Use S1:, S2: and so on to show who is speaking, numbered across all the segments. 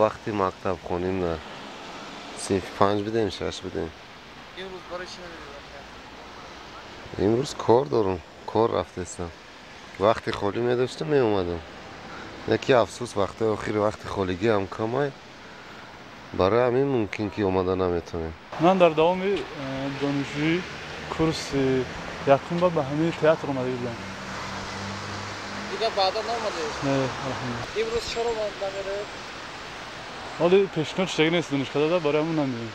S1: Вақти мактаб хоним дар синфи 5 будем, 6 будем.
S2: Имрӯз барои чӣ намеравед?
S1: Имрӯз кор дорам, кор рафтаистам. Вақти холӣ медоштам, меомадам. Яке афсӯс, вақтҳои охир вақти холигӣ ҳам камай. Барои ҳамин мумкин ки омада наметавонем.
S3: Ман дар давоми донишҷӯӣ курси якум ба ҳамин театр омада будам.
S2: Дигар баъдан наомадаед?
S3: Не, алҳамдулиллоҳ.
S2: Имрӯз чаро намеравед?
S3: Ҳоло пешниҳод шудагӣ нест донишкадада, барои ҳамон намеем.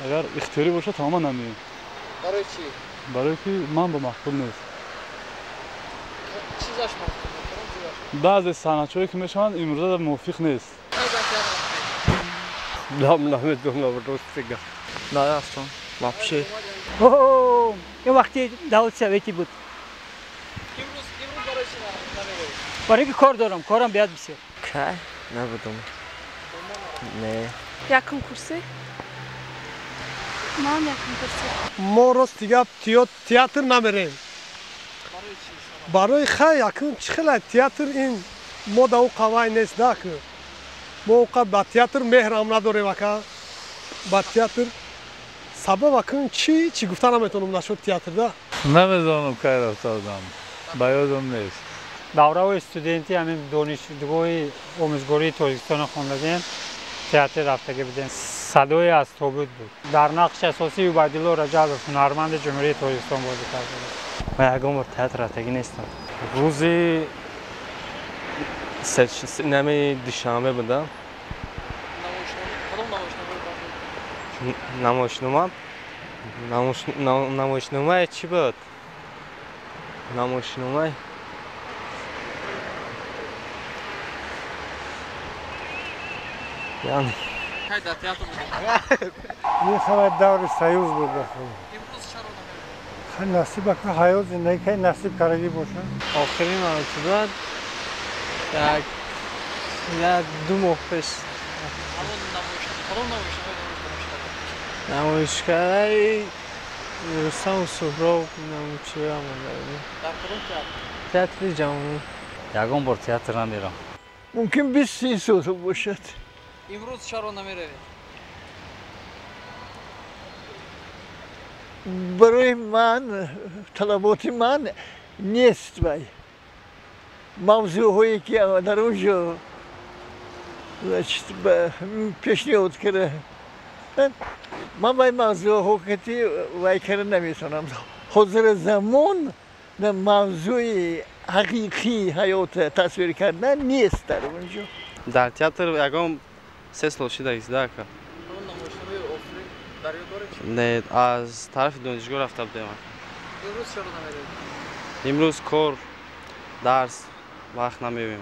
S3: Агар ихтиёрӣ бошад, тамоман намеем.
S2: Барои чӣ?
S3: Барои ки ман ба маъқул нест.
S2: Чизаш маъқул нест?
S3: Баъзе санъатчиҳое ки мешаванд, имрӯза мувофиқ нест.
S4: Намедонам, рости гап.
S2: Нарафтам, вообще.
S5: Ин вақти давлати советӣ буд.
S2: Имрӯз барои чӣ намеравед?
S5: Барои ки кор дорам, корам биёд бисёр.
S6: Кай? Набудам. Не.
S7: Якум курси? Ман якум курси.
S8: Мо рости гап театр намерем. Барои хай якум чӣ хела театр ин мо да ӯ қавай нест да ку. Мо ӯ ба театр меҳрам надорем ака. Ба театр сабаб акун чӣ чӣ гуфта наметавонам нашуд театр да.
S9: Намедонам кай рафта будам. Ба ёдам нест.
S10: Давраҳои студентӣ ҳамин донишгоҳи омӯзгории Тоҷикистонро хондагем, театр рафтагӣ будем. Садои аз тобут буд. Дар нақши асосии Убайдулло Раҷабов, ҳунарманди Ҷумҳурии Тоҷикистон бозӣ карда буд.
S6: Ман ягон бор театр рафтагӣ нестам. Рӯзи нами душанбе будам. Намоишнома? Намоишномаи чӣ буд? Намоишномаи яъне
S2: Кай дар театр будед?
S11: Ин хабар даври Союз буд.
S2: Имрӯз чаро намеравед?
S11: Хай насиб ака, ҳаёт зиндагӣ кай насиб кардагӣ бошад.
S12: Охирин маротиба як 2 моҳ пеш.
S2: Ҳамон кадом намоишнома имрӯз тамошо кардед?
S12: Намоишгари Рустам Суҳроб намоишчиҳо монда.
S2: Дар кадом театр?
S12: Театри ҷавонӣ.
S13: Ягон бор театр намерам.
S14: Мумкин 20-30 сол бошад.
S2: Имрӯз чаро намеравед?
S14: Барои ман талаботи ман нест вай. Мавзӯъҳое ки дар он ҷо пешниҳод карда, ман вай мавзӯъҳо кати вай карда наметавонам. Ҳозири замон мавзӯи ҳақиқии ҳаёт тасвир кардан нест дар он ҷо.
S6: Дар театр ягон 3 сол шудагист да ака.
S2: Ҳамон намоишномаи охирин дар ёд доред чӣ?
S6: Не, аз тарафи донишгоҳ рафта будем.
S2: Имрӯз чаро намеравед?
S6: Имрӯз кор, дарс, вақт намеёбем.